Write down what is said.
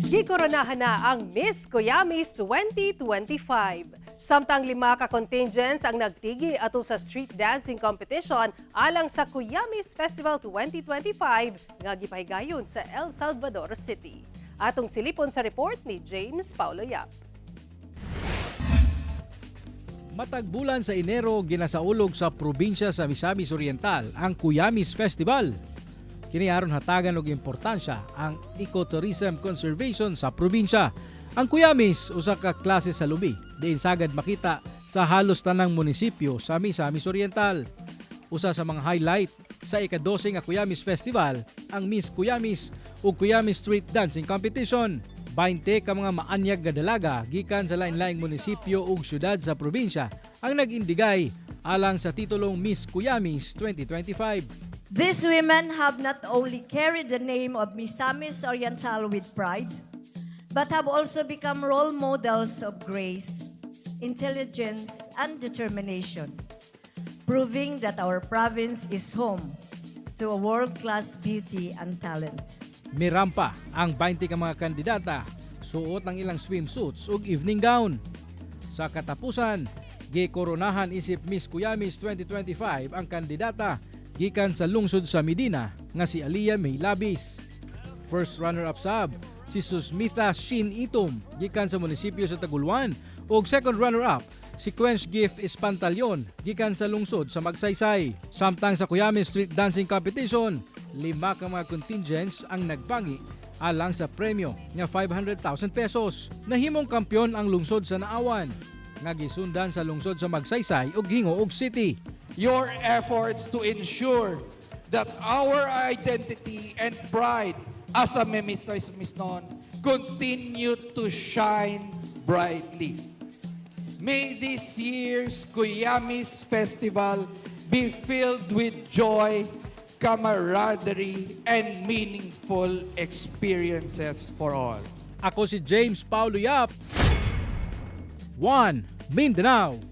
Gikoronahan na ang Miss Kuyamis 2025. Samtang lima ka contingents ang nagtigi ato sa street dancing competition alang sa Kuyamis Festival 2025 nga gipahigayon sa El Salvador City. Atong silipon sa report ni James Paulo Yap. Matag bulan sa Enero, ginasaulog sa probinsya sa Misamis Oriental ang Kuyamis Festival. Kini aron hatagan og importansya ang ecotourism conservation sa probinsya. Ang Kuyamis usa ka klase sa lubi, diin sagad makita sa halos tanang munisipyo sa Misamis Oriental. Usa sa mga highlight sa ika-12 nga Kuyamis Festival ang Miss Kuyamis ug Kuyamis Street Dancing Competition. 20 ka mga maanyag nga dalaga gikan sa lain-laing munisipyo ug syudad sa probinsya ang nag-indigay alang sa titulong Miss Kuyamis 2025. These women have not only carried the name of Misamis Oriental with pride, but have also become role models of grace, intelligence, and determination, proving that our province is home to a world-class beauty and talent. Mirampa ang 20 ka mga kandidata suot ang ilang swimsuits ug evening gown. Sa katapusan, gikoronahan isip Miss Kuyamis 2025 ang kandidata gikan sa lungsod sa Medina nga si Aliyah May Labis. First runner-up sab si Susmitha Shin Itom gikan sa munisipyo sa Taguluan ug second runner-up si Quench Gift Espantalyon gikan sa lungsod sa Magsaysay. Samtang sa Kuyamis Street Dancing Competition, lima ka mga contingents ang nagbangi alang sa premyo nga 500,000 pesos. Nahimong kampiyon ang lungsod sa Naawan nga gisundan sa lungsod sa Magsaysay ug Gingoog City. Your efforts to ensure that our identity and pride as a Misamisnon continue to shine brightly. May this year's Kuyamis Festival be filled with joy, camaraderie, and meaningful experiences for all. Ako si James Paulo Yap. 1 Mindanao.